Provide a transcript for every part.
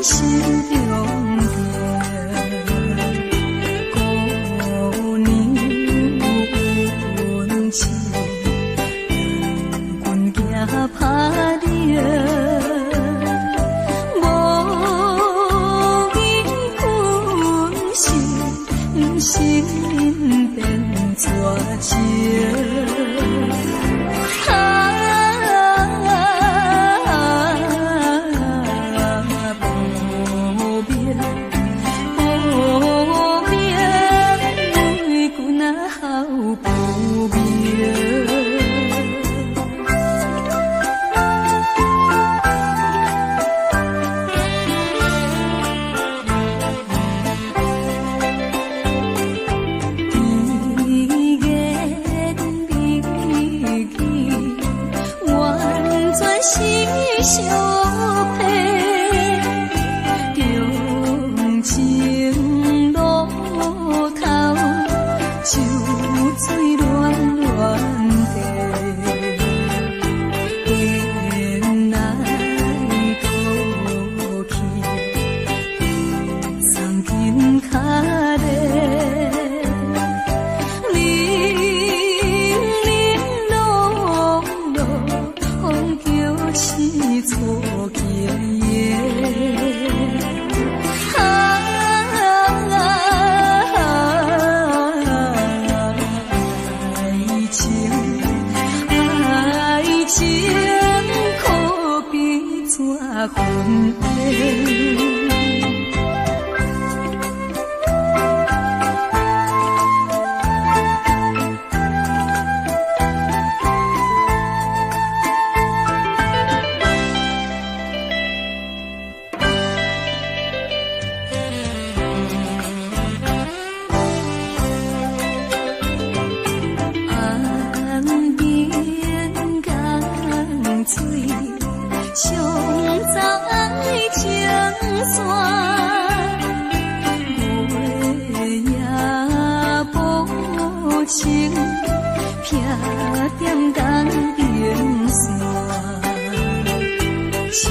心中定，姑娘有恩情，阮行拍拼。无见阮心，心变绝情。啊，无眠无眠，为君啊好不眠。甜言蜜语，完全是相骗。长情路头，秋水暖暖地，颠来倒去，送紧脚咧。零零落落，风叫醒错经营。啊，爱情，爱情可比纸云烟。岸边江水，冲走爱情线，月夜无情，避踮江边线，手牵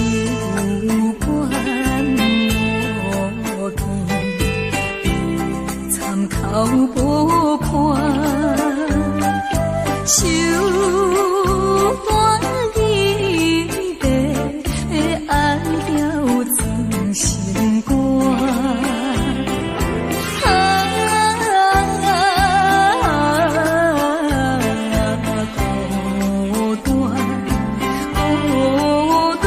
无见，参口无伴。手段离别，爱了装心肝。啊，孤单，孤单，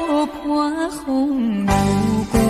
无伴风流寒。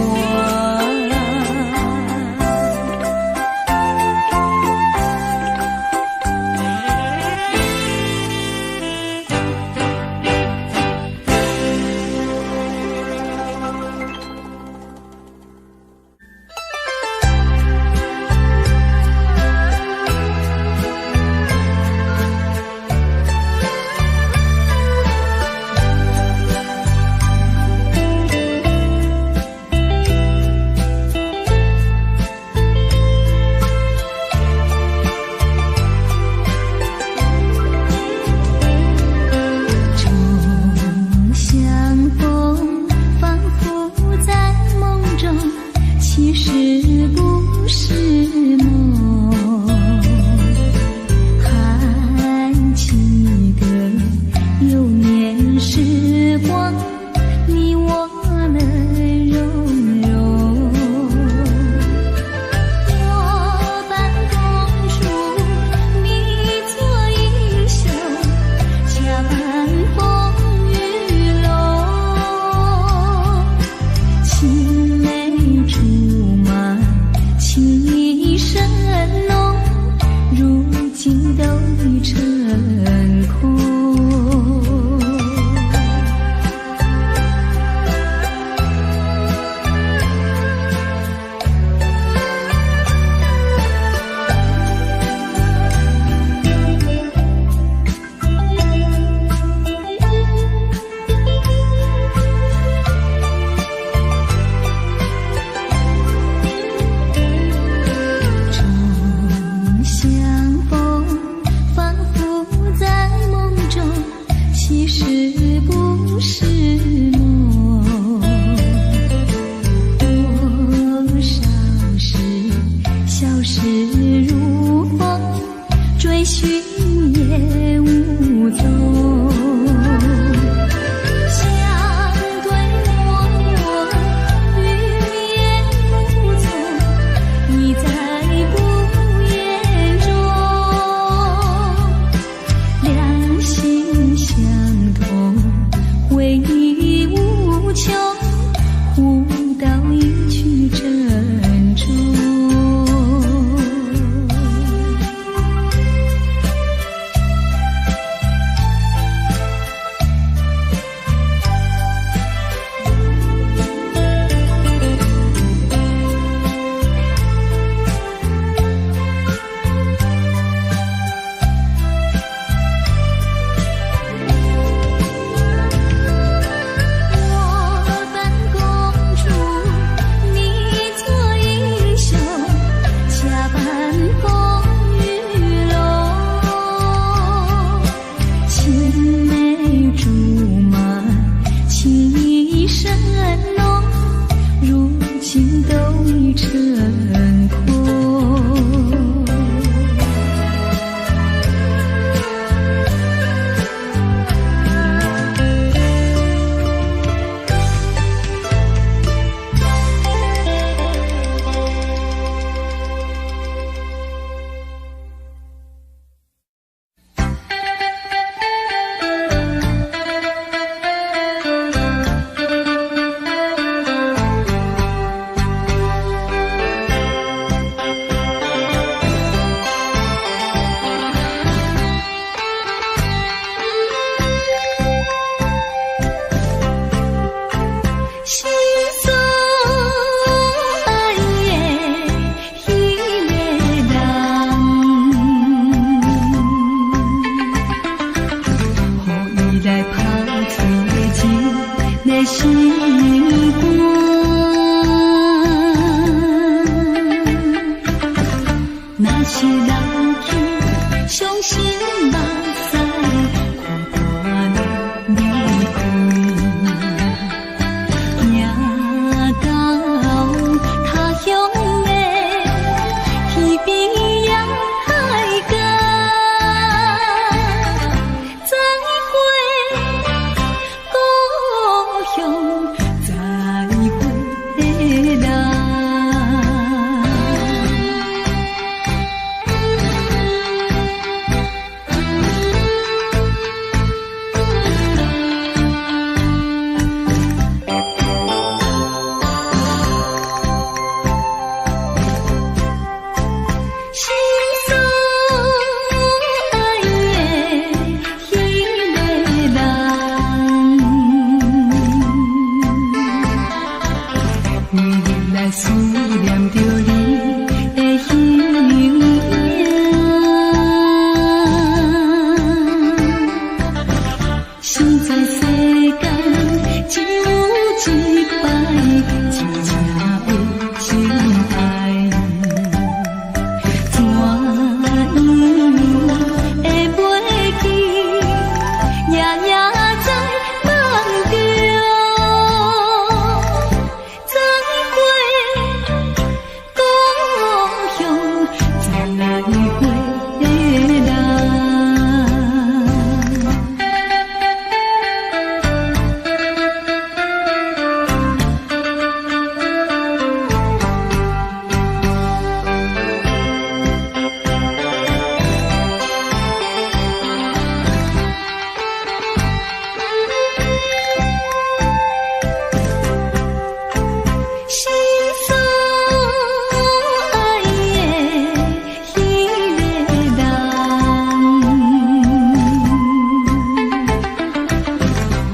愛思念著你的形影。生在世間，只有一擺，真正的深愛。怎樣會袂記？夜夜在夢中，再會故鄉，再會人。心所愛的彼个人，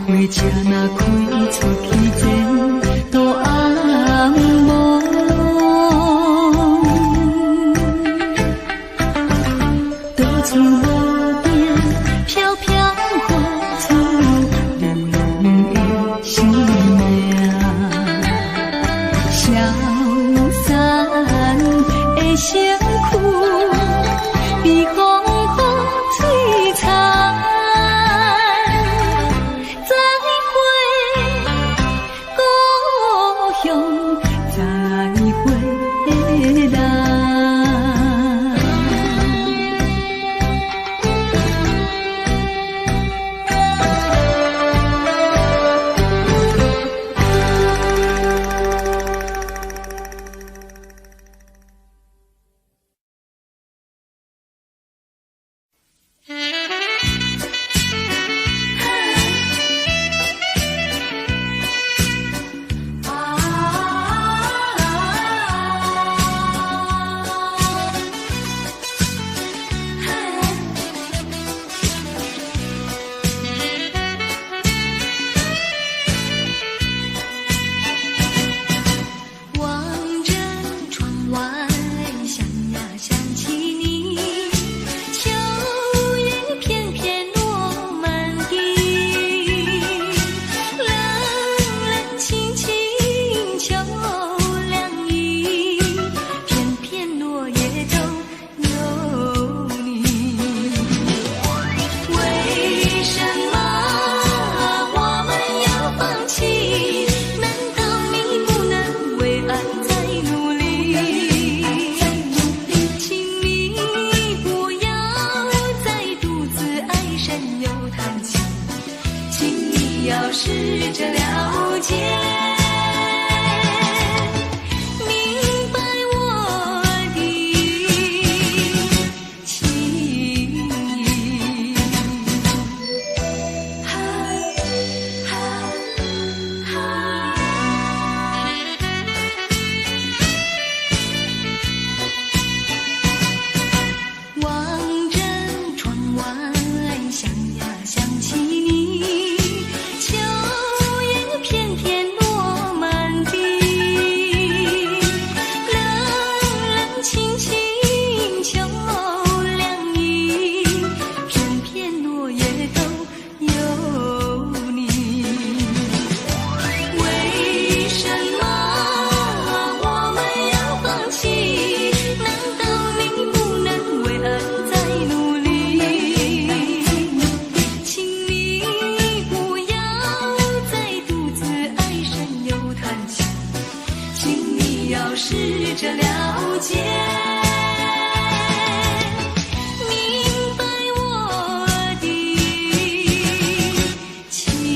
火車若開出去前途暗暝，到處無定，飄飄發出流浪的生命。消散的身軀，被風雨摧殘。再會故鄉，再會人。望着窗外，想呀想起你，秋葉片片落滿地，冷冷清清秋涼意，片片落葉中有你。為什麼我們要放棄？難道你不能為愛再努力？請你不要再獨自唉聲又嘆氣，請你要試著了解，明白我的情意。哈哈哈。望着窗外，想呀想起你，秋葉片片落滿地，冷冷清清秋涼意，片片落葉都有你。為什麼我們要放棄？難道你不能為愛再努力？請你不要再獨自唉聲又嘆氣，請你要試著了解，明白我的情意。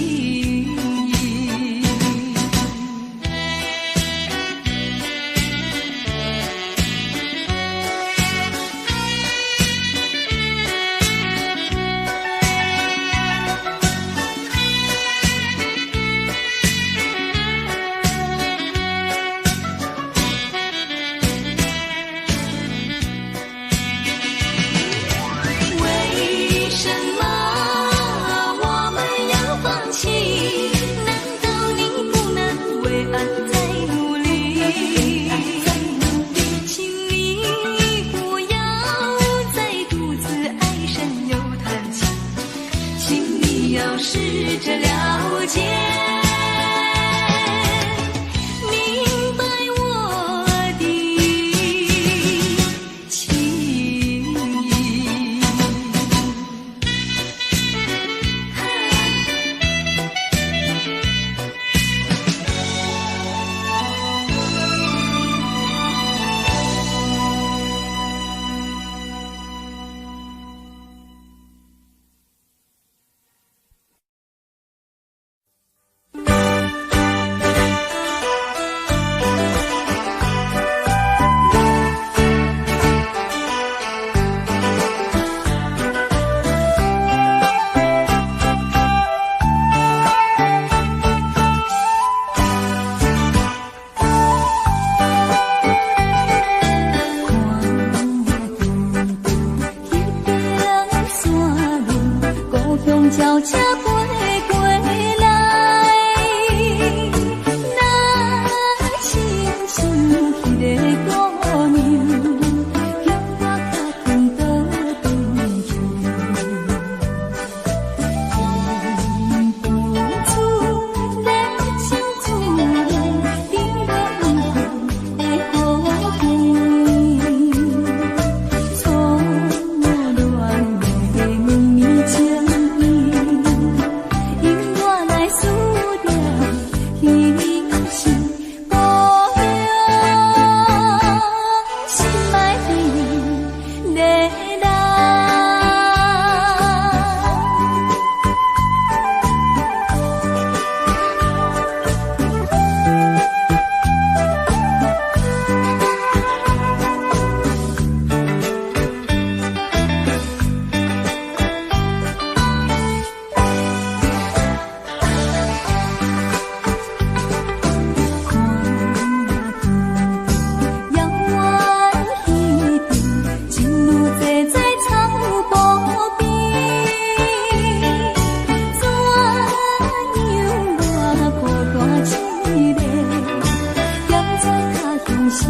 心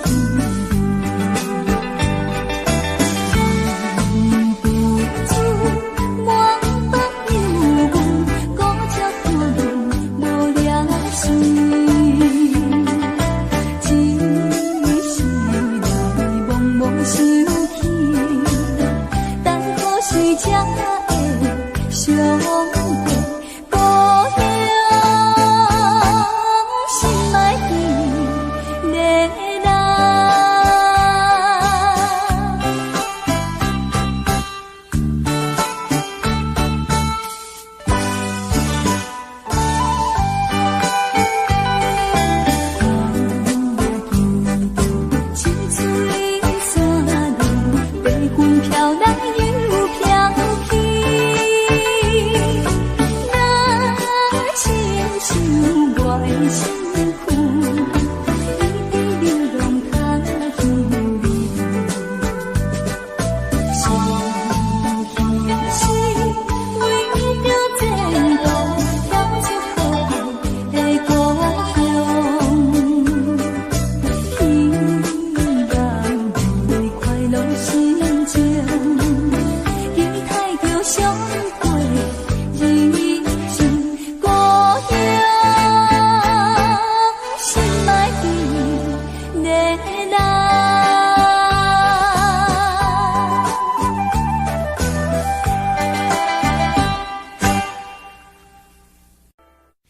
稀。忍不住望目幽阮，孤寂孤单無掠水，只是來茫茫想起，等何時才會相會？故鄉心愛的人。我記著清水山路，白雲飄來又飄去。若親像我的身軀，一直流浪他鄉里。想彼時為著前途，跳出可愛的故鄉。希望你快樂心情，期待著相會日子。故鄉心愛的人。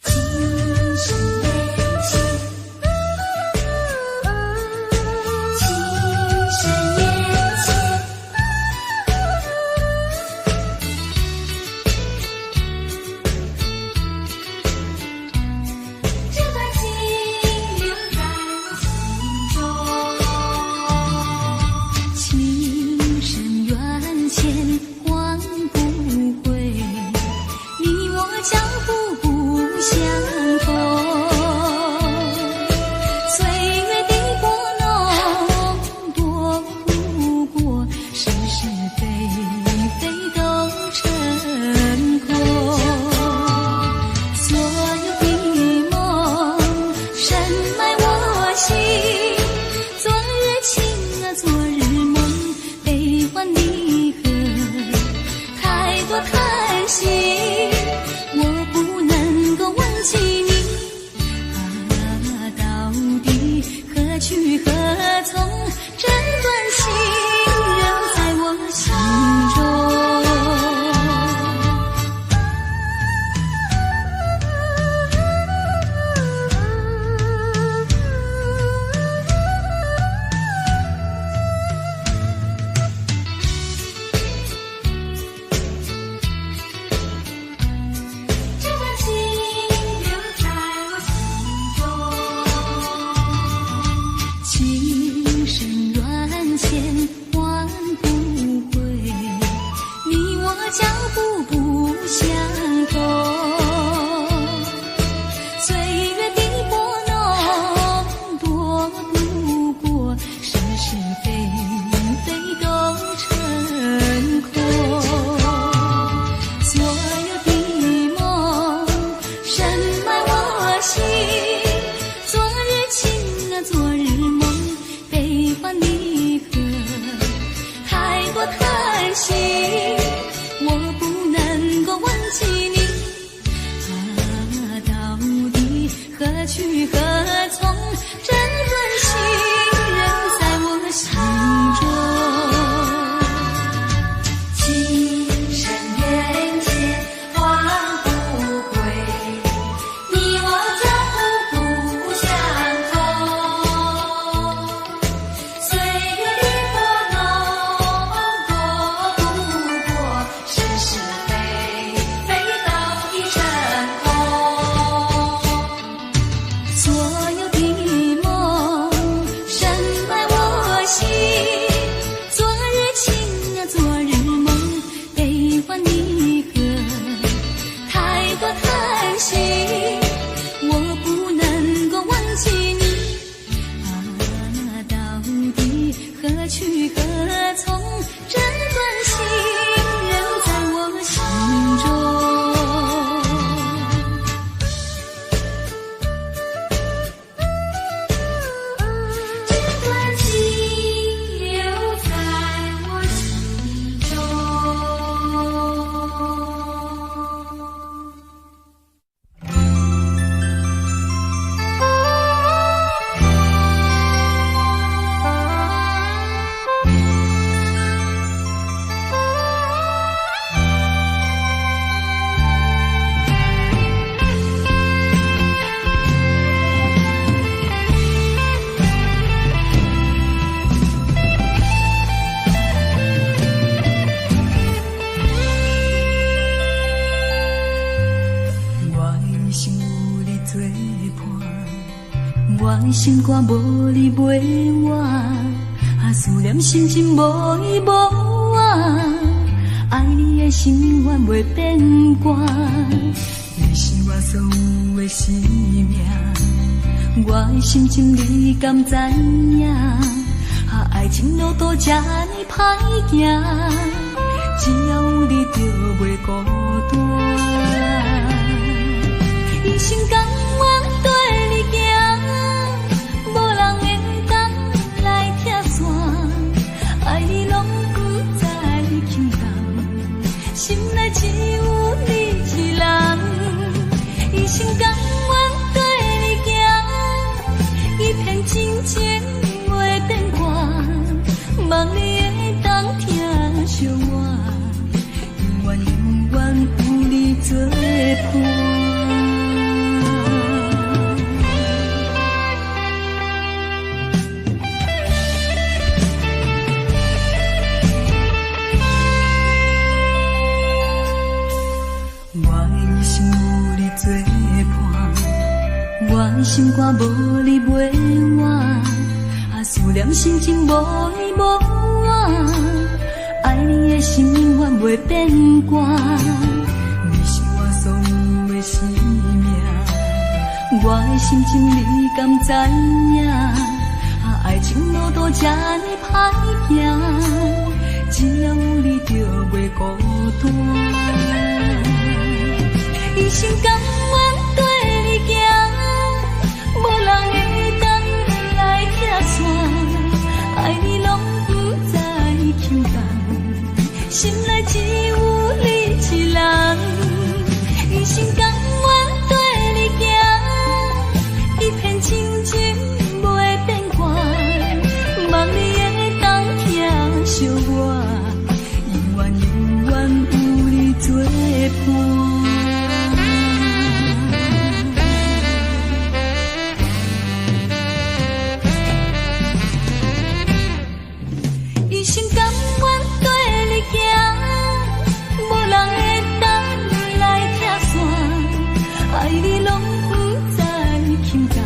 情深缘浅，情深缘浅。這段情留在我心中。情深緣淺換不回，你我腳步不相同。歲月的撥弄，躲不過是是非非都成空。所有的夢深埋我心，昨日情啊，昨日夢，悲歡離合，太多嘆息，我不能夠忘記你。啊，到底何去何從？這段情仍在我心中。這段情留在我心中。情深緣淺換不回，你我腳步不相同。歲月的撥弄，躲不過是是非非都成空。所有的夢深埋我心，昨日情啊，昨日夢，悲歡離合，太多嘆息，我不能夠忘記你。啊，到底何去何從？這段情仍在我心中。情深緣淺換不回，你我腳步不相同。歲月的撥弄，躲不過是是非非都已成空。所有我的心肝無你袂活，思念心情無依無倚，愛你的心永遠袂變卦。你是我所有的生命，我的心情你敢知影？愛情路途這呢歹行，只要有你就袂孤單。一生甘願綴你行，無人會當來拆散。愛你攏不知輕重，心內只有你一人。一生甘願綴你行，一片真情袂變卦。望你會當疼惜我，永遠永遠有你作伴。我的一生有你作伴，我的心肝無你袂活，思念心情無依無倚，愛你的心永遠袂變卦。你是我所有的生命，我的心情你敢知影？愛情路途這呢歹行，只要有你就袂孤單。一生甘願綴你行，無人會當來拆散。愛你攏不知輕重，心內只有你一人。一生甘願綴你行，一片真情袂變卦。望你會當疼惜我，永遠永遠有你作伴。一生甘願綴你行，無人會當來拆散。愛你攏不知輕重，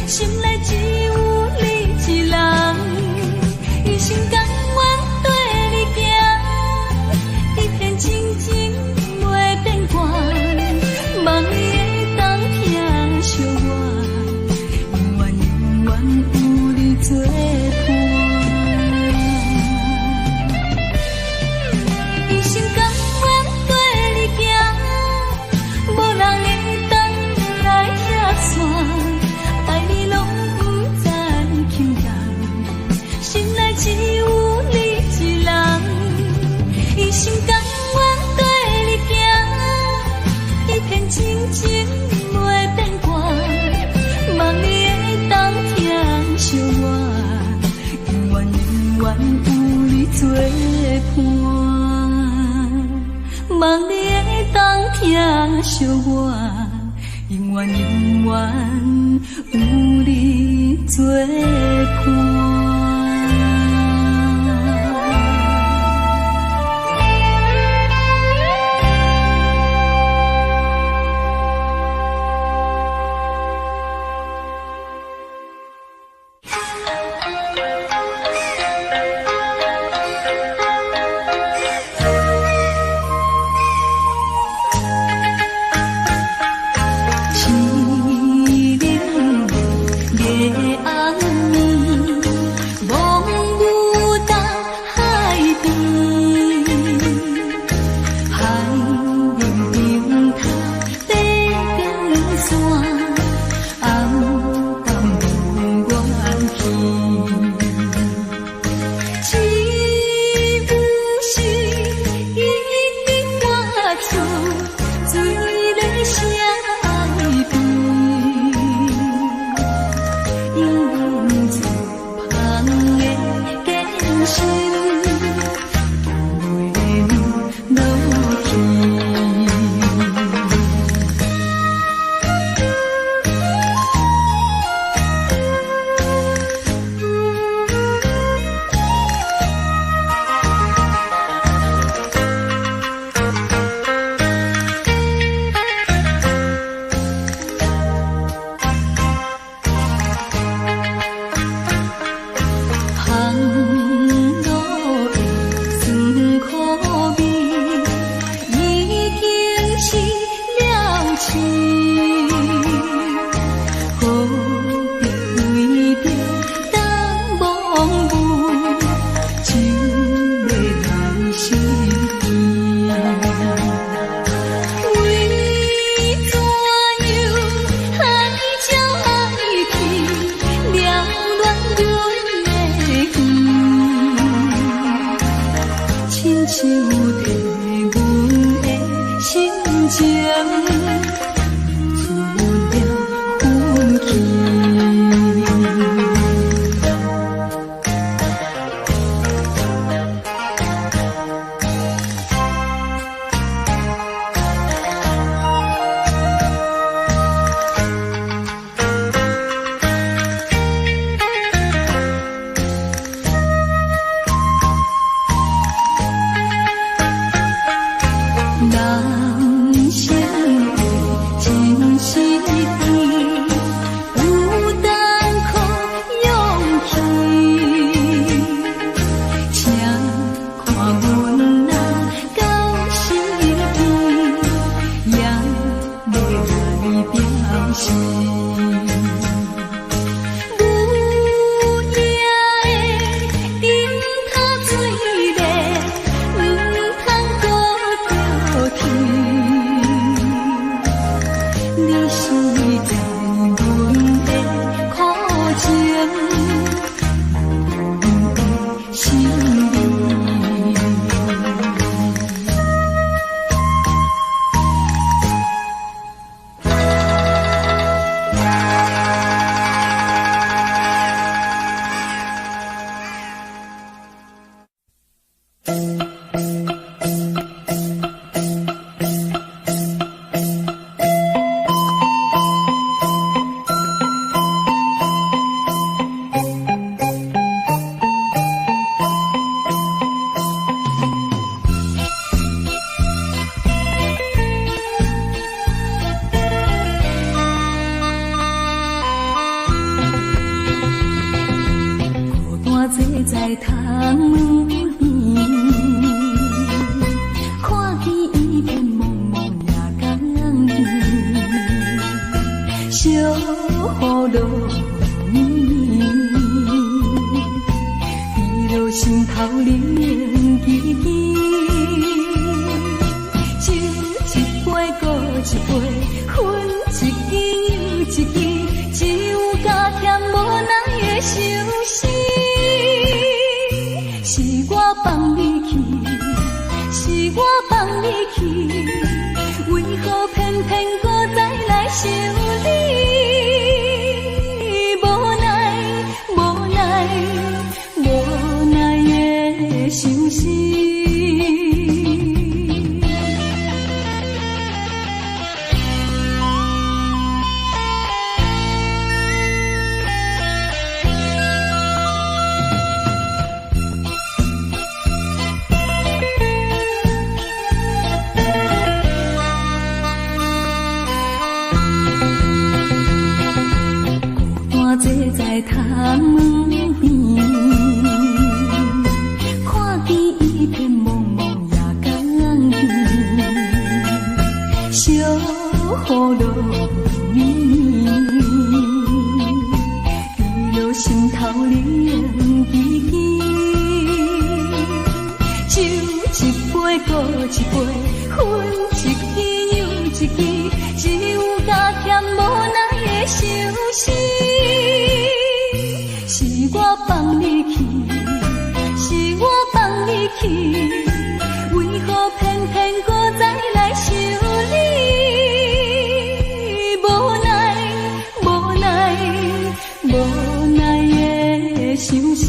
心內只有你一人。一生甘願綴你行，一片真情袂變卦。望你會當疼惜我，永遠永遠有你作伴。一生甘願綴你行，無人會當來拆散。愛你攏不知輕重，心內只有你一人。一生甘願綴你行，一片真情袂變卦。望你會當疼惜我，永遠永遠有你作伴。望你會當疼惜我，永遠永遠有你作伴。天明的暗暝，單坐在窗門邊，看見一片濛濛夜江邊，小雨落暝暝，滴落心頭冷吱吱。酒一杯閣一杯，分一支又一支，只有加添無奈的相思。是我放你去，是我放你去，為何偏偏閣再來想你？無奈，無奈，無奈的相思。孤單坐在窗門邊，看見一片濛濛夜江邊，小雨落暝暝，滴落心頭冷吱吱。酒一杯閣一杯，分一支又一支，只有加添無奈的相思。是我放你去，是我放你去，為何偏偏閣再來想你？無奈，無奈，無奈的相思。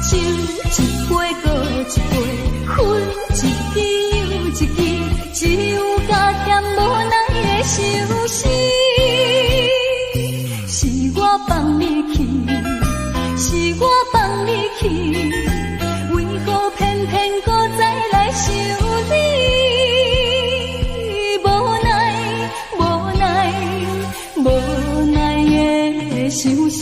酒一杯閣一杯，分一支又一支，只有加添無奈的相思。是我放你去，是我放你去，為何偏偏閣再來想你？無奈，無奈，無奈的相思。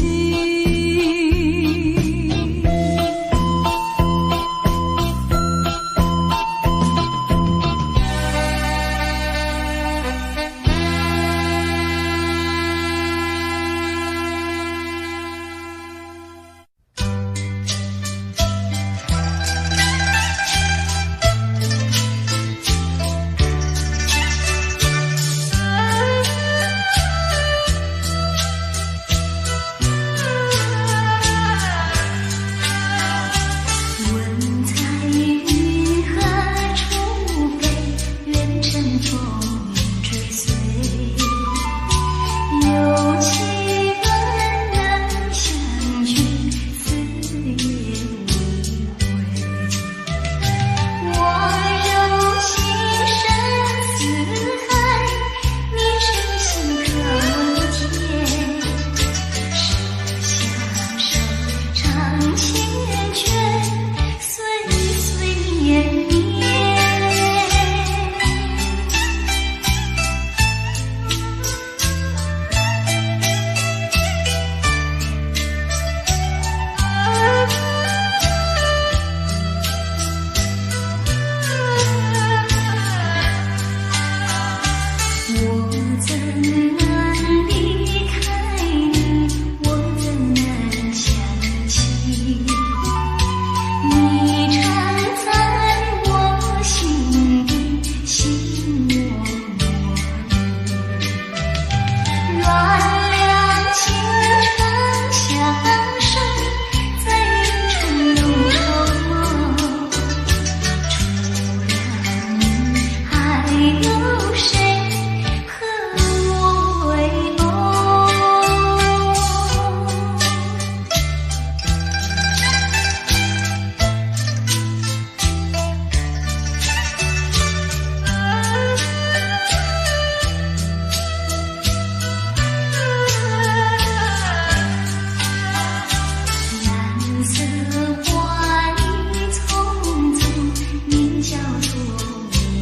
做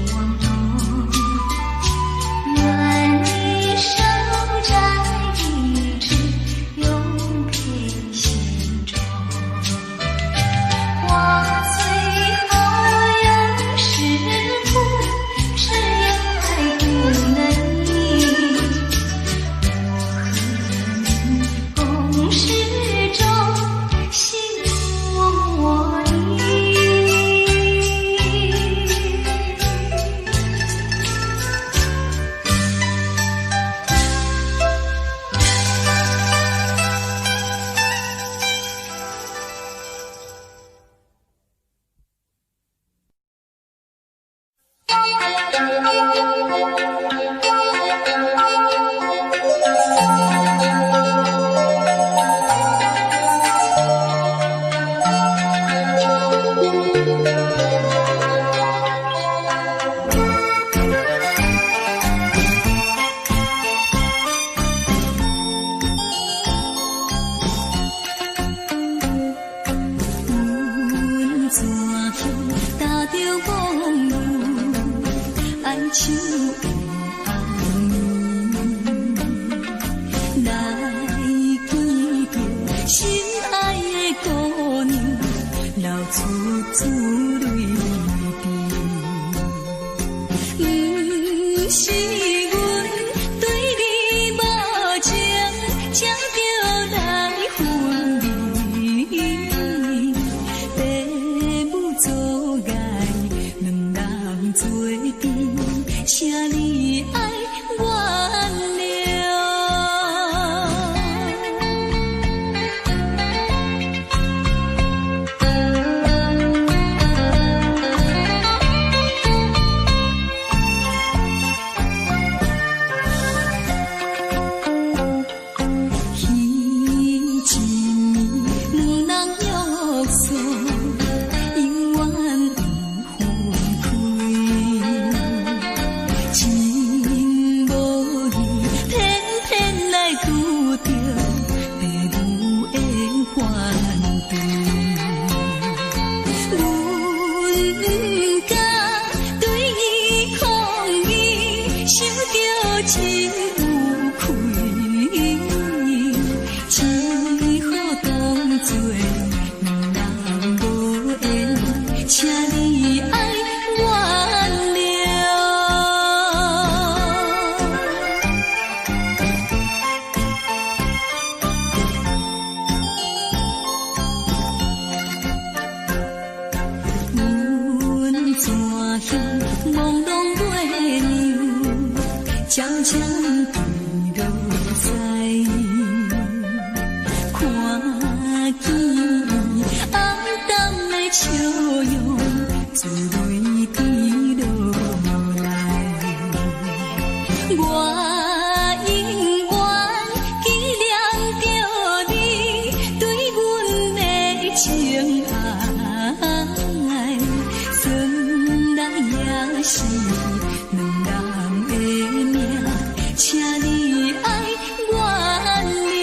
夢。願你手摘一枝，永陪心中。花最好有時枯，只有愛不能移。我和你共始終，心默默依。阮怎向踏著戇路，愛像的暗暝，來見著心愛的姑娘，流出珠淚滴。毋是阮對你無情，才著來分離。爸母阻礙，兩人做陣，請你愛原諒。彼一暝，兩人約束，永遠不分開。真無義，偏偏來拄著爸母的反對。阮不敢對伊抗議，想著真有愧，只好當作兩人無緣，請你愛原諒。阮怎向朦朧月娘，悄悄坠落在，看見伊暗淡的笑容，珠淚滴落來。我永遠紀念著你對阮的情愛，算來也是兩人的命，請你愛原諒。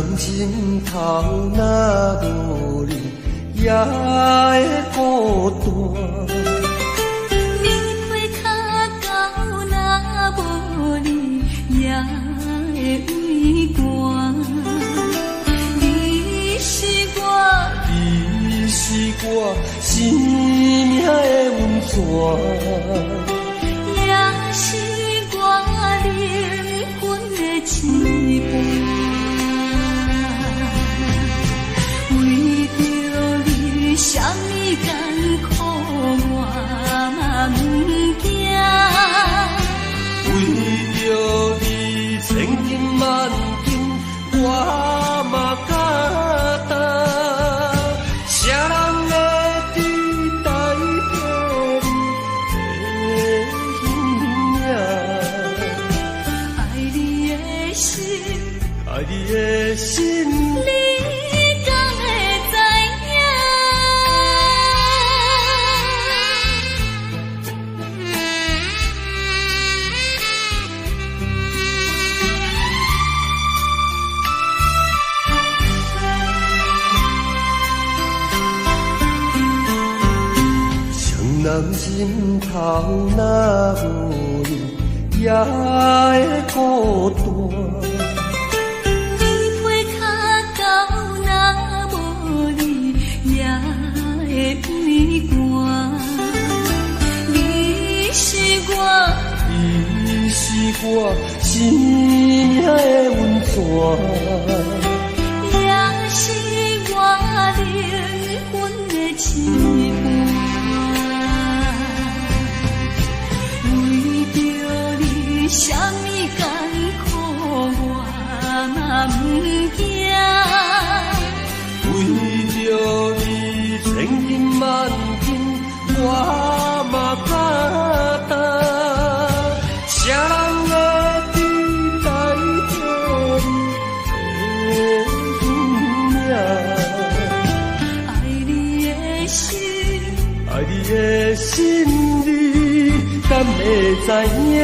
人心頭若無你，也會孤單。暝被跤厚若無你，也會畏寒。你是我，你是我生命的溫泉，也是我靈魂的一半。為著你，啥物艱苦我嘛毋驚。為著你，千金萬金我嘛敢擔。誰人會知代替你的形影？愛你的心，愛你的心，你敢會知影？誰人心頭若無你，也會孤單。暝被跤厚若無你，也會畏寒。你是我，你是我生命的溫泉，也是我靈魂的一半。為著你，啥物艱苦我嘛毋驚。為著你，千金萬金我嘛敢擔。誰人會知代替你的形影？愛你的心，愛你的心，你敢會知影？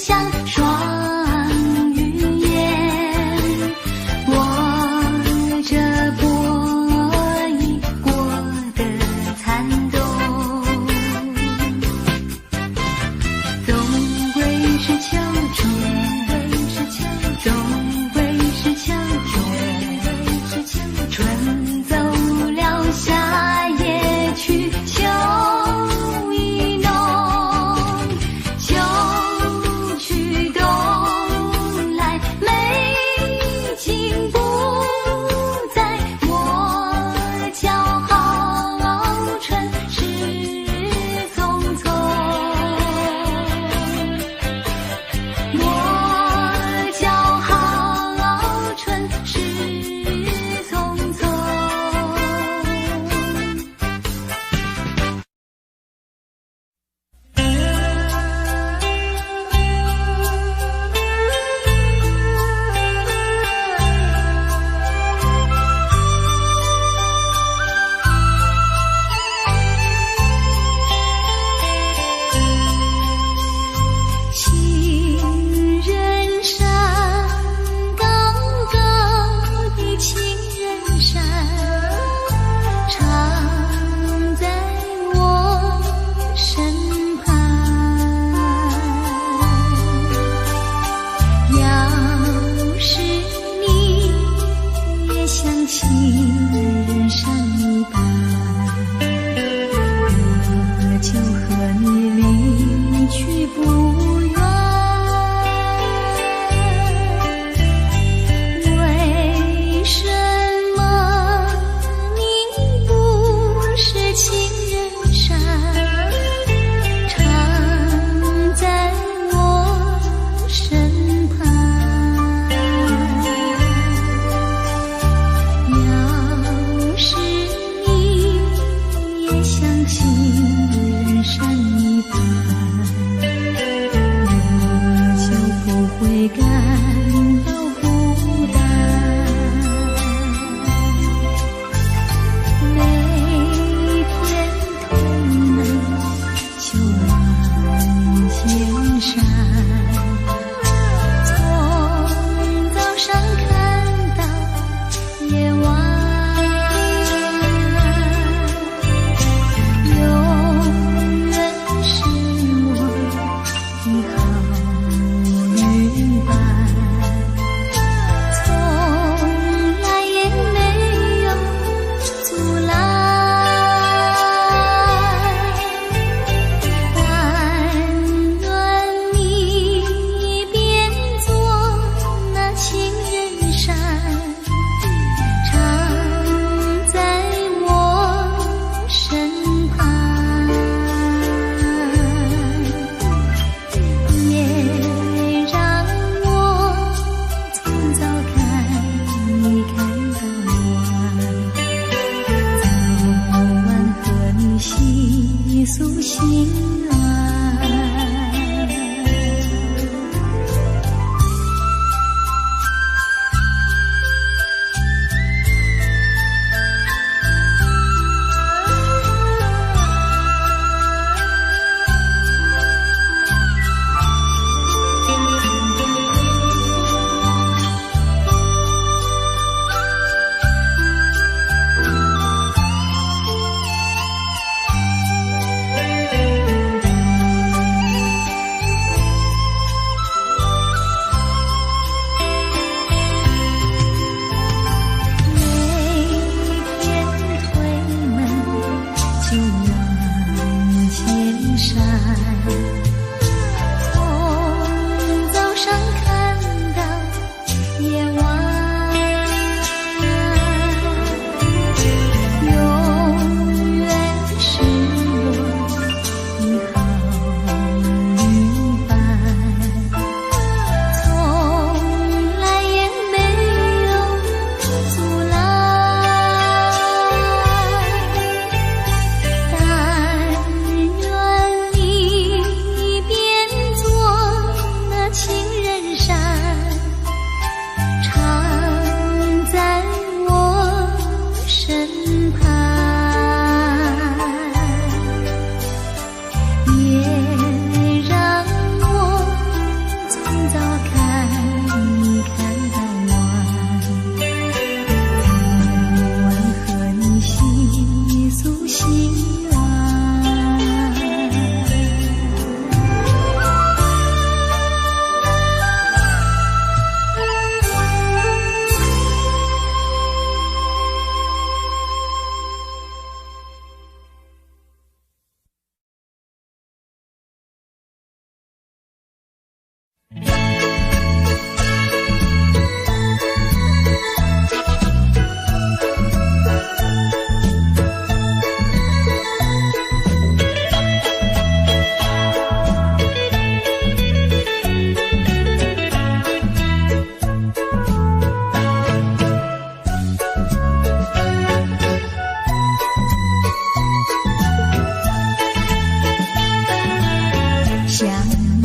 向霜雨掩。我這薄衣過得殘冬，總歸是秋天，總歸是秋天，春走了，夏也去，秋意濃，秋去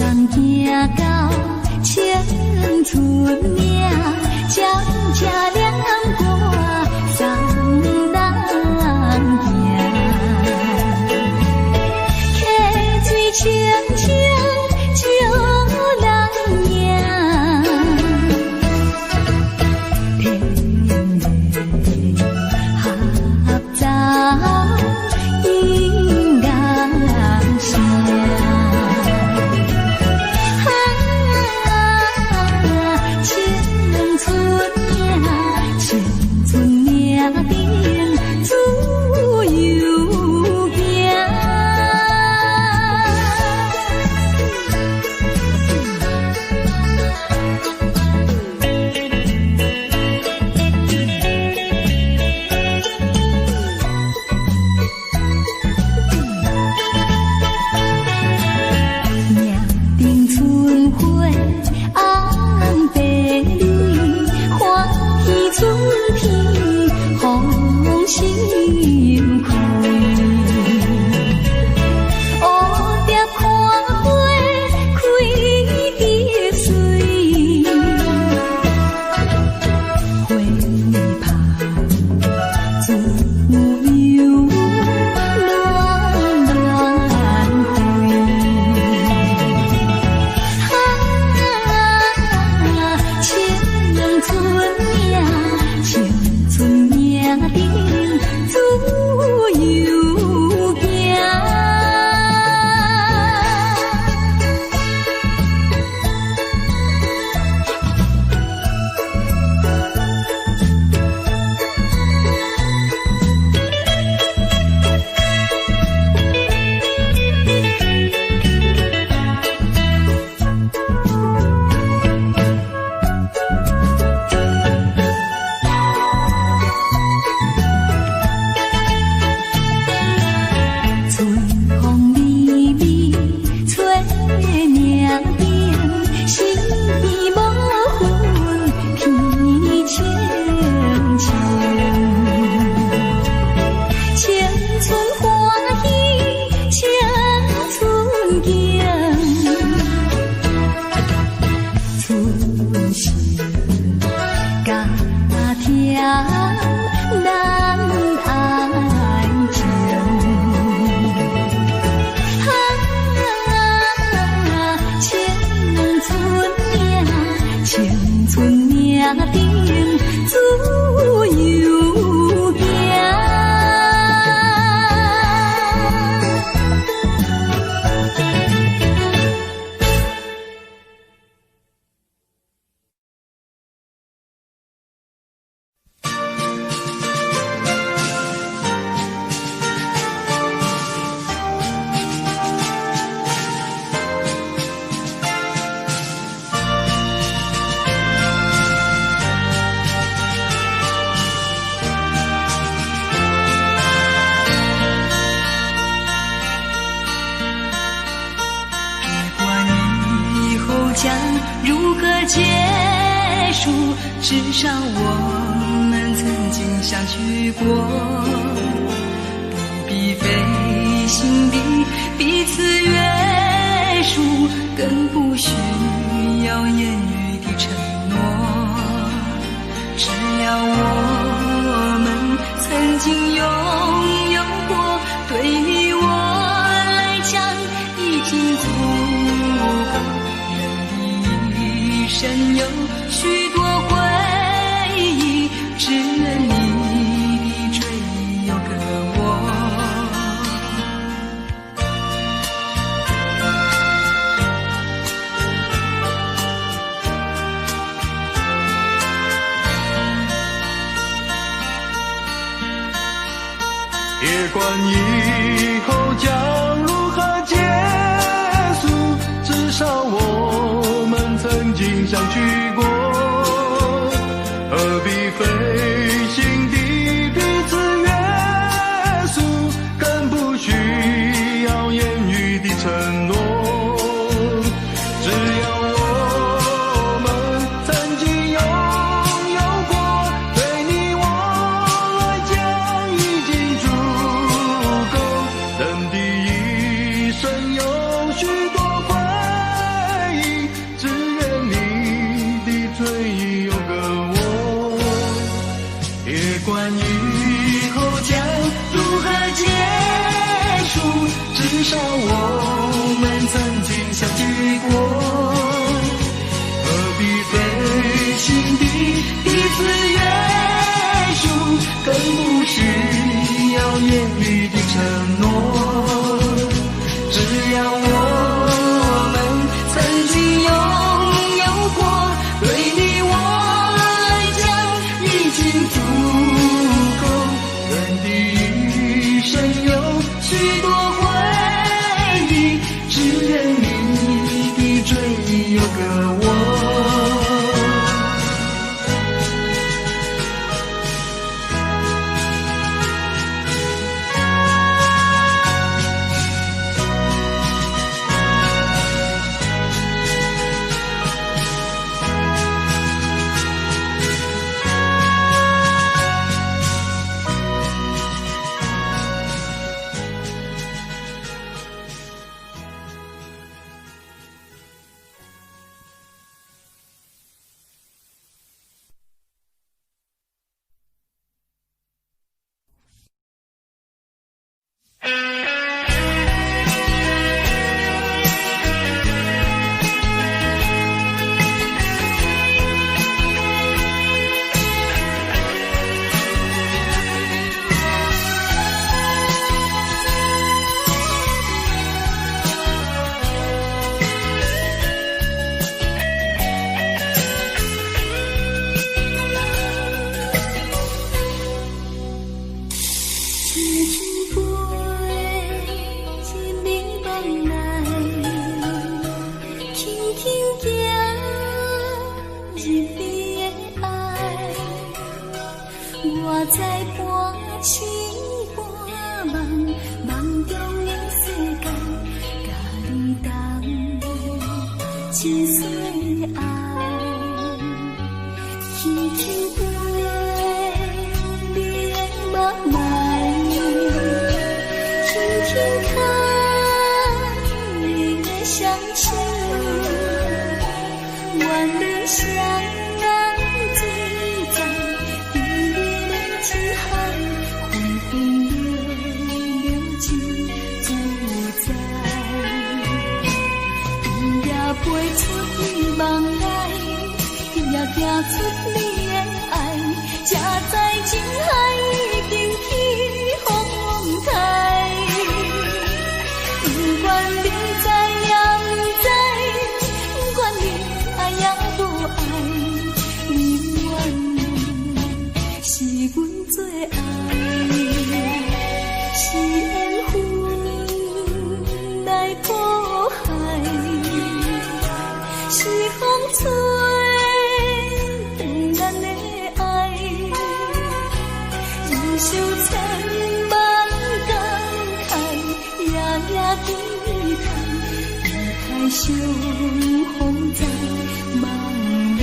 人行到青春岭，渐渐念歌送人行。溪水清清照人影，天合奏音乐声。啊，青春命，青春命定自由行。命定春花红白里，欢喜春天风心开。蝴蝶看花开得水，花香自由乱乱飞。啊，青春命，青春命定自由行。春风微微吹岭顶，身边无云天青青。青春欢喜青春景，春心甘甜咱爱情。啊，青春命，青春命定自由行。别管以后将如何结束，至少我们曾经相许过，不必费心地彼此约束，更不需要言语的承诺。只要我们曾经拥有过，对你我来讲已经足够。人的一生有许多回忆，只愿你的追忆有个我。别管以后将如何结束，至少我们曾经相聚过，何必费心地彼此约束，更不需要言语的承诺。只要我们曾经拥有过，对你我来讲已经足够。人的一生有许多回忆，何必费心地彼此约束，更不需要言语的承诺。只要我們曾經擁有過，對你我來講已經足夠。人的一生有許多回憶，只願你的追憶有個我。輕輕飛入你夢內，輕輕行入你的愛。我知半醒半夢，夢中的世界，佮你同一世愛。輕輕飛你的夢內，輕輕牽你的雙手，願你雙眼醉在美麗的情海，昏昏昧昧真自在。今夜飛出你夢內，今夜行出你的愛，才知情海已經起風台。不管你知也毋知，不管你愛也無愛，你永遠是阮最愛，是緣分來譜海，是風吹斷咱的愛，人受千萬感慨，夜夜期待，期待相逢在夢內。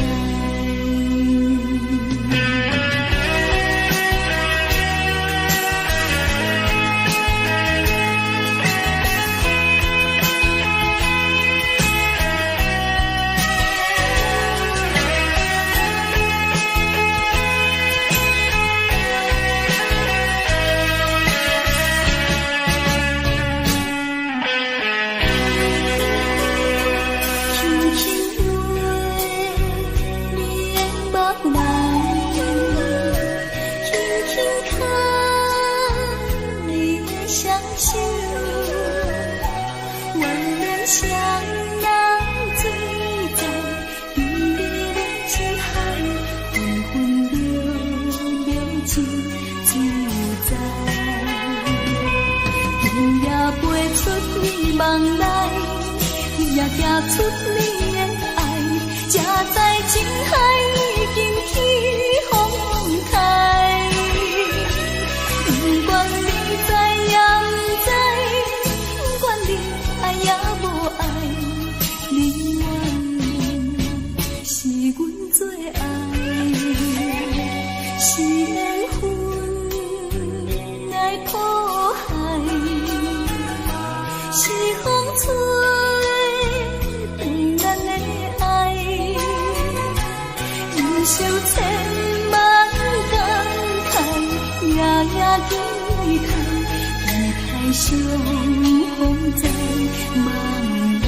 輕輕飛你的夢內，輕輕牽你的雙手，願咱雙人醉在美麗的情海，昏昏昧昧真自在。今夜飛出你夢內，今夜行出你的愛，才知情海已經起風台。不管你知也毋知，不管你愛也無愛，你永遠是阮最愛，是緣分來譜海，是風吹斷咱的愛，人受千萬感慨，夜夜期待，期待相逢在夢內。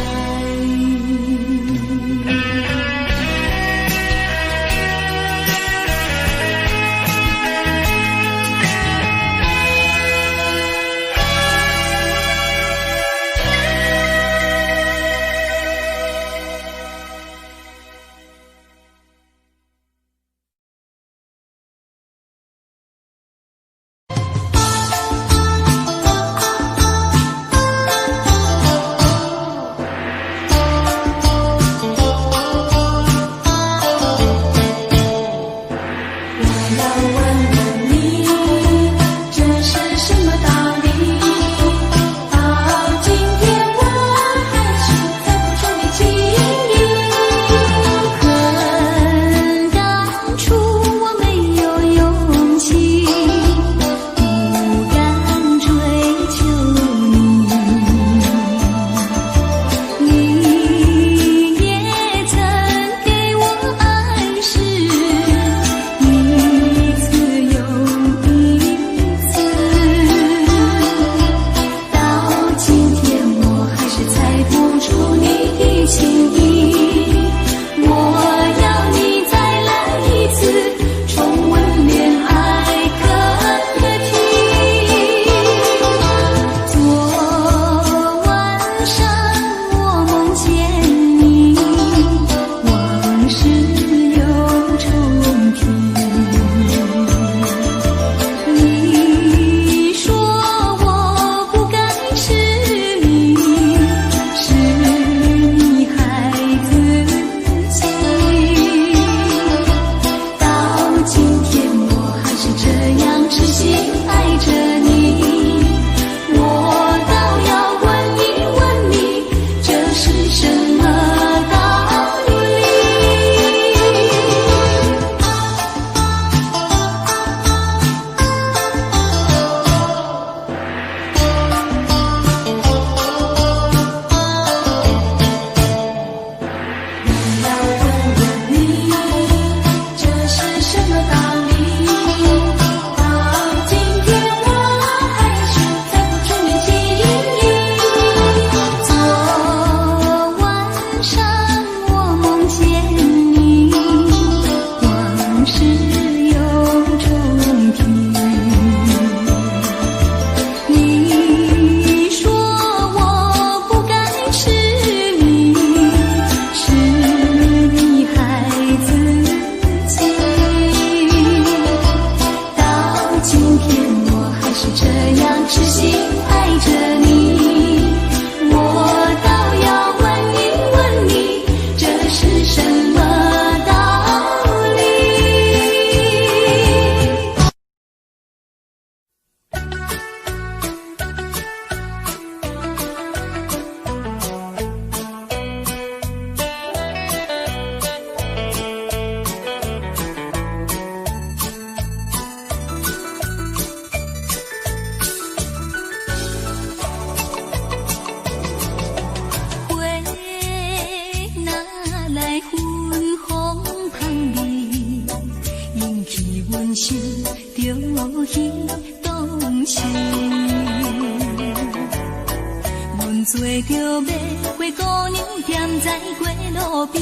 來過路邊，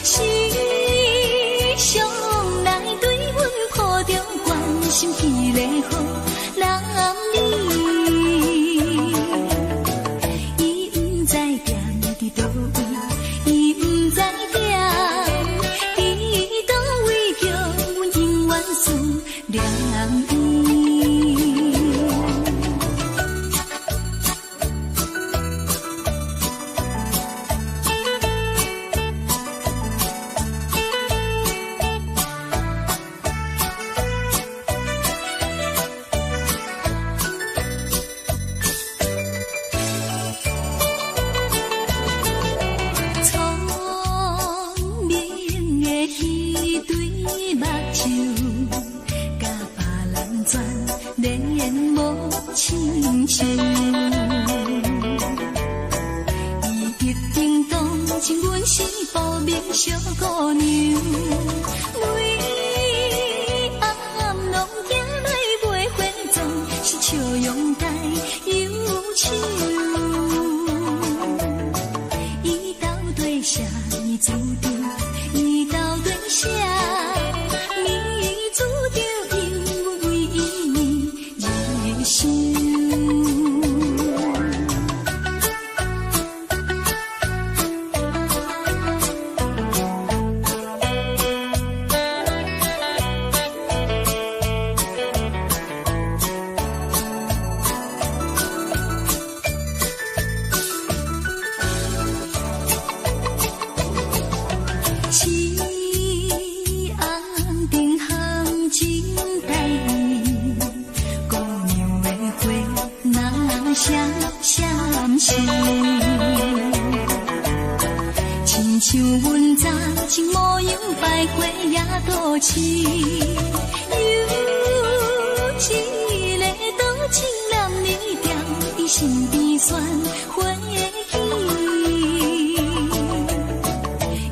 時常來對阮抱著關心彼个好男兒。伊毋知踮佇佗位，伊毋知踮佇佗位，叫阮永遠思念伊。聰明的彼對目睭，佮別人全然無親像。伊一定當情阮是無名小姑娘，每暗攏行來買花妝，是笑容帶憂愁。伊到底啥物主張？伊到底啥物主張？永遠為伊而想。是红灯含情代意，姑娘的花若闪闪烁，亲像阮早前模樣百花也都市，有一个多情男兒踮伊身邊選花期。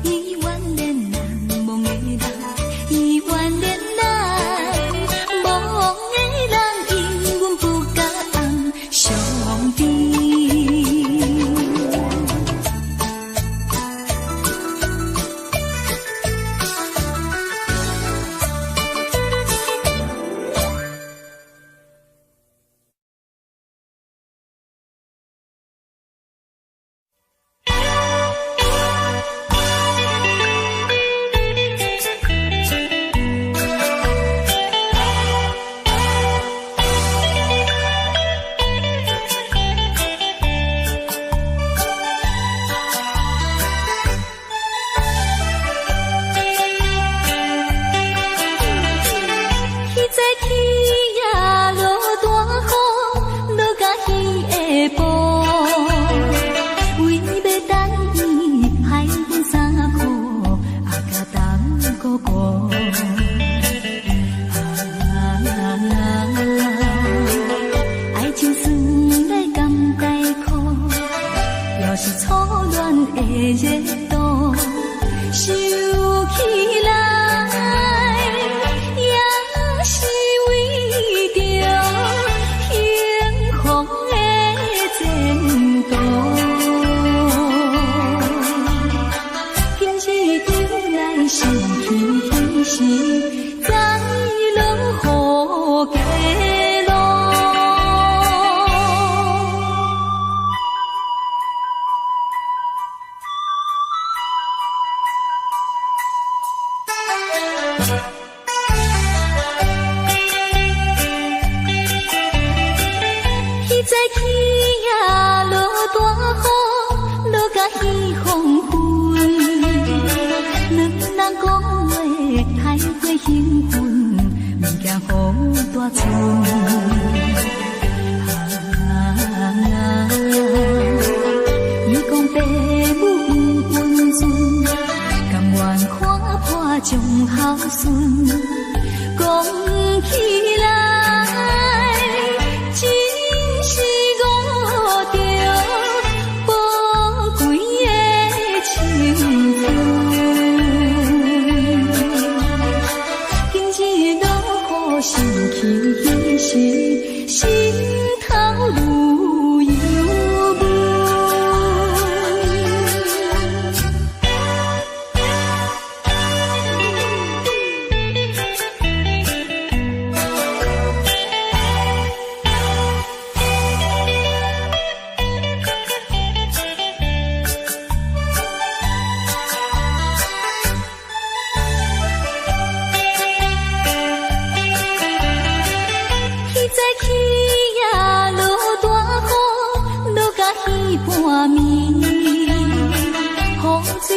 伊怨念難忘的人，伊怨念難忘的人，永遠不甲翁相比。彼早起也落大雨，落甲彼下晡，為欲等伊害阮衫褲阿甲凍糊糊。愛情算來甘帶苦，又是初戀的熱度，想起來也是為著幸福的前途。今日又來想起彼時，再落雨街路。彼早起也落大雨，落甲彼黃昏，兩人講話太過興奮，毋驚雨大陣。伊講爸母阮陣，甘願看破將孝順，講起來真是悟著寶貴的青春。今日落雨想起彼時，心頭愈油悶。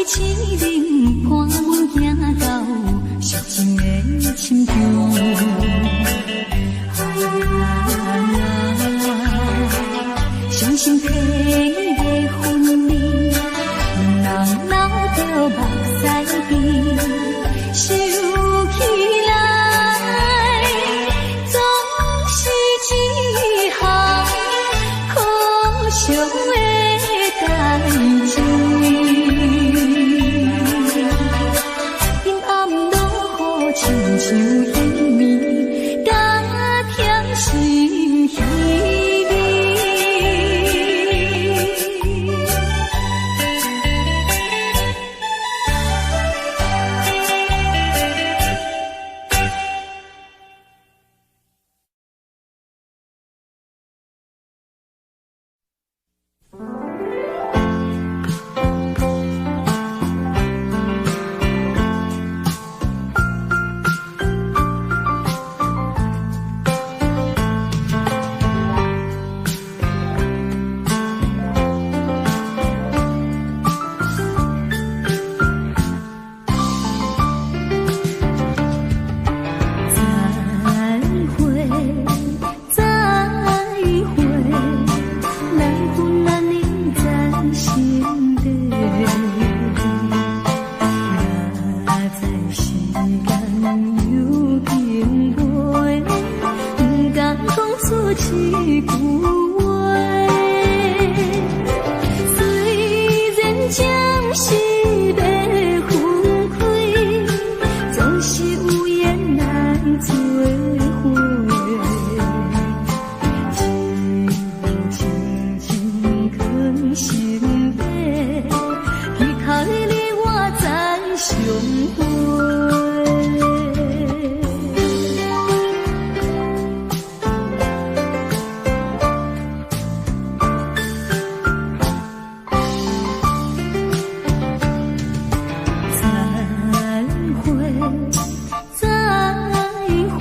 市恁伴阮行到寂静的深處。啊，傷心體的分離，兩人流著目屎滴，想起來總是一項可惜的代誌。陰暗落雨，親像彼暝，加添心稀微。再會，再會，難分難離在心底。若知時間有經過，毋甘講出一句話。雖然暫時欲分開，總是有緣來做伙。只有深深藏心底，期待你我再相會。再會，再會，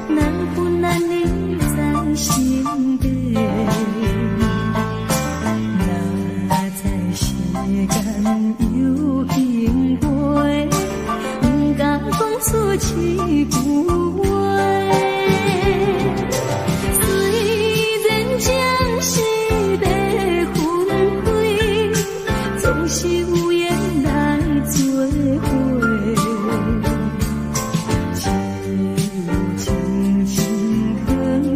難分難離在心底。若知時間有經過，毋敢講出一句話。雖然暫時欲分開，總是有緣來做伙。只有深深藏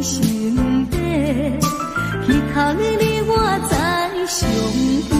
心底，期待你我再相會。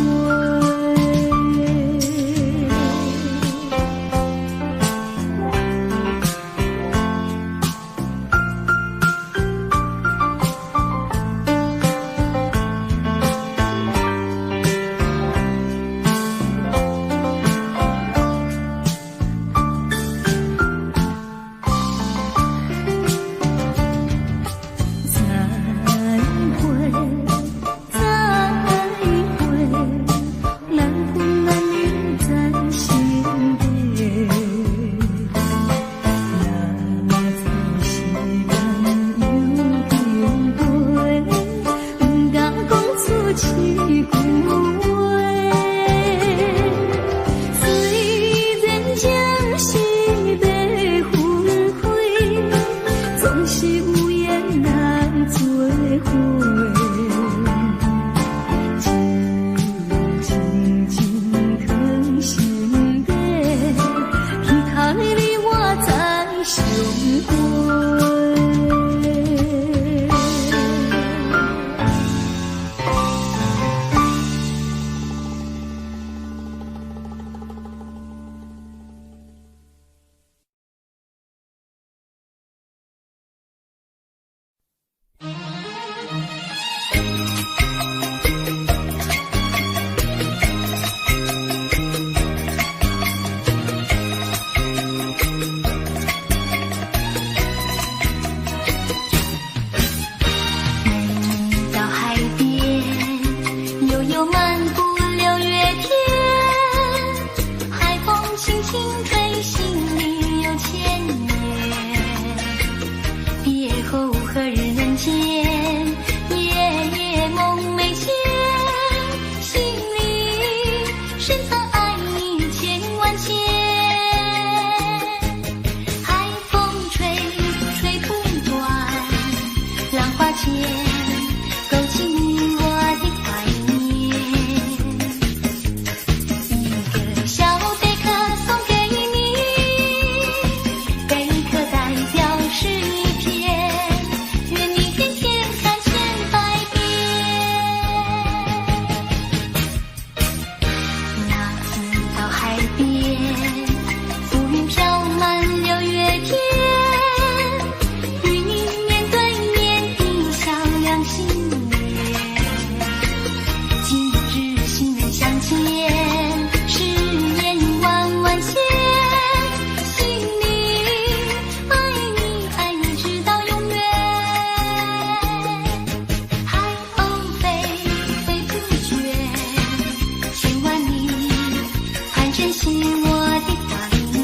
珍惜我的懷念。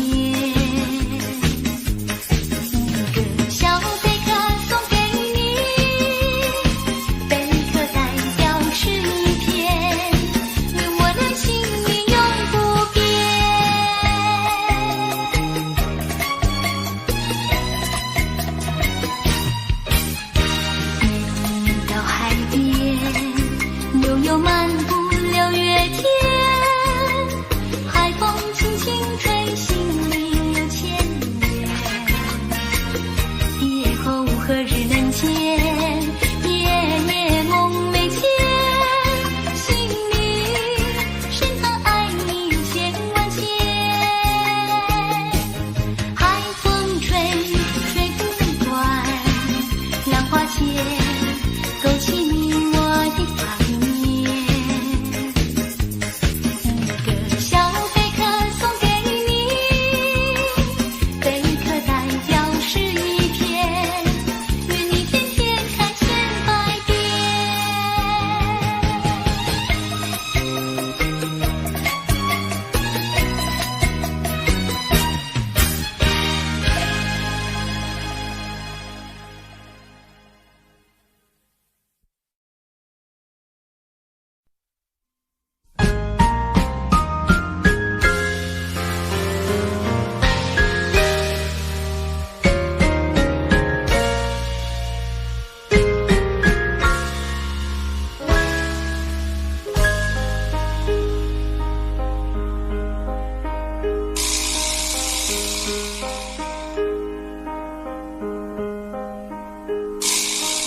一個小貝殼送給你，貝殼代表是一片，願我倆情誼永不變。你到海邊，悠悠漫步六月天，海風輕輕吹，心裡有千年。別後何日能見？夜夜夢寐間，心裡深藏愛意千萬千。海風吹，吹不斷，浪花間，勾起你我的懷念。一個小貝殼送給你，貝殼代表是一片，願你天天看千百遍。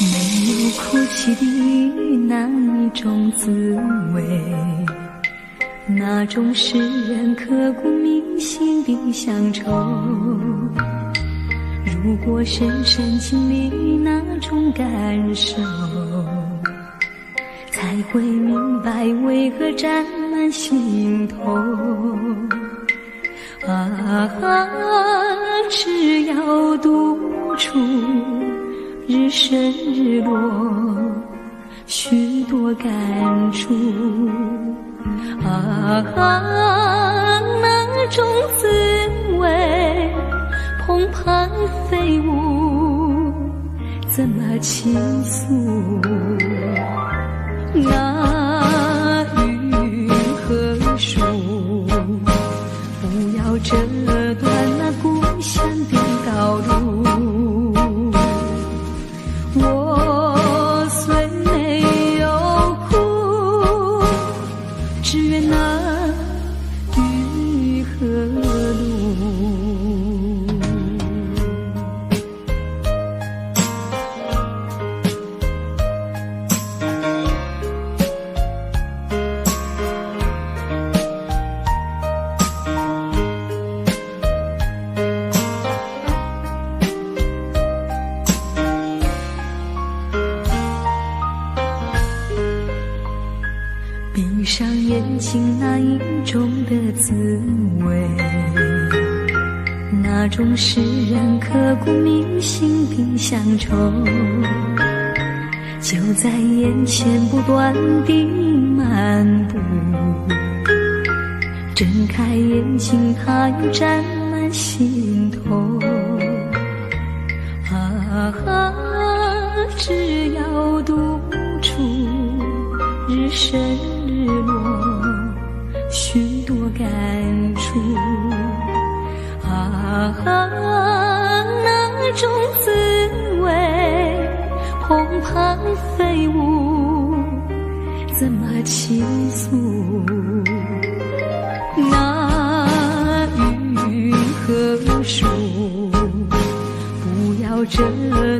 沒有哭泣的那一種滋味，那種使人刻骨銘心的鄉愁。如果深深經歷那種感受，才會明白為何沾滿心頭。啊，只要獨處，日升日落，許多感觸。啊，那種滋味，澎湃飛舞，怎麼傾訴？那雲和樹，不要折斷那故鄉的道路。我雖沒有哭，只願那雨和露。閉上眼睛，那一種的滋味，那種使人刻骨銘心的鄉愁，就在眼前不斷地漫步。睜開眼睛，它又沾滿心頭。啊，只要獨處，日升日落，許多感觸。啊，那種滋味，澎湃飛舞，怎麼傾訴？那雲和樹，不要折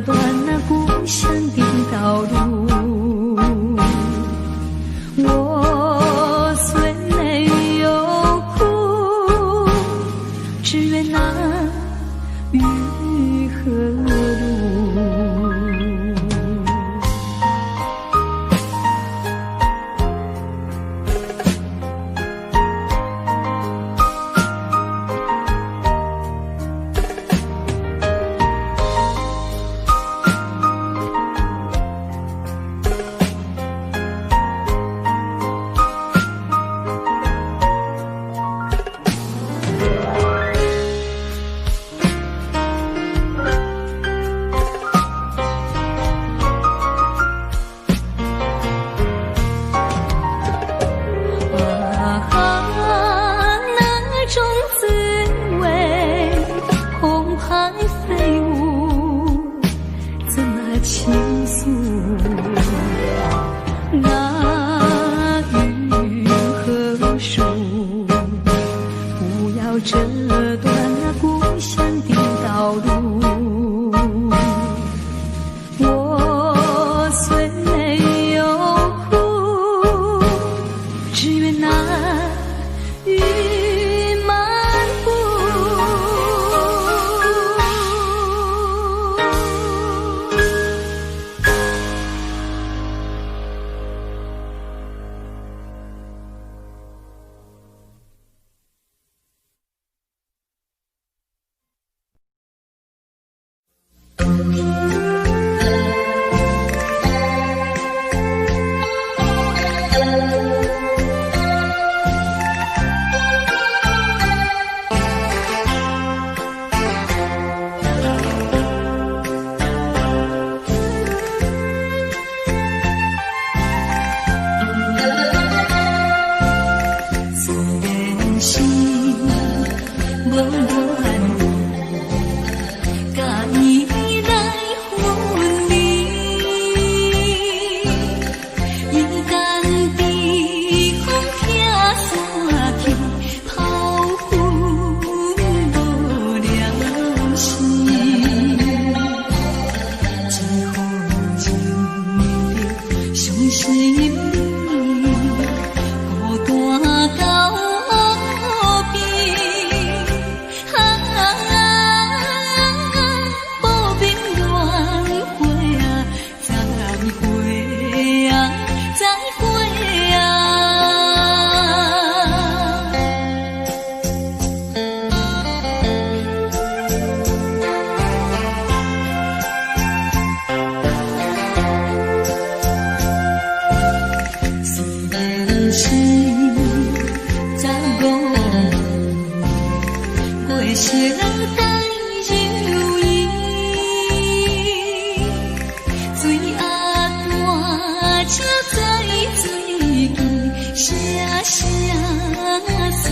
斷那故鄉的道路。我雖沒有哭，只願那雨和露。無願意，佮伊來分離。伊甘悲風拆散去，拋阮無了時。只好情着傷心你，孤單到邊。啊，無眠戀會啊，再會啊，再會啊。雖然是15年，過相待如意，水鴨大車載水機，聲聲訴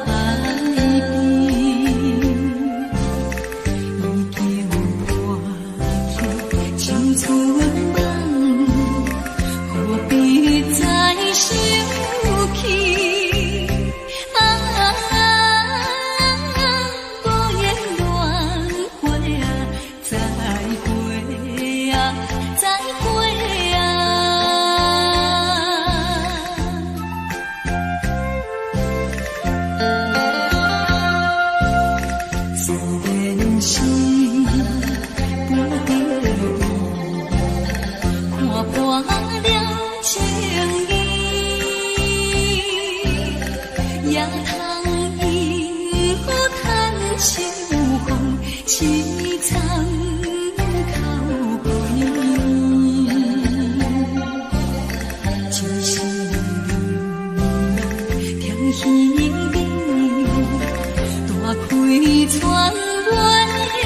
愛悲。已經破去青春夢，何必再想起？啊，無言戀會啊，再會啊，再會啊。雖然是伴著伊，看破了情意，也通因雨嘆秋風，淒慘哭幾暝。只是流浪添稀微，大開船尾。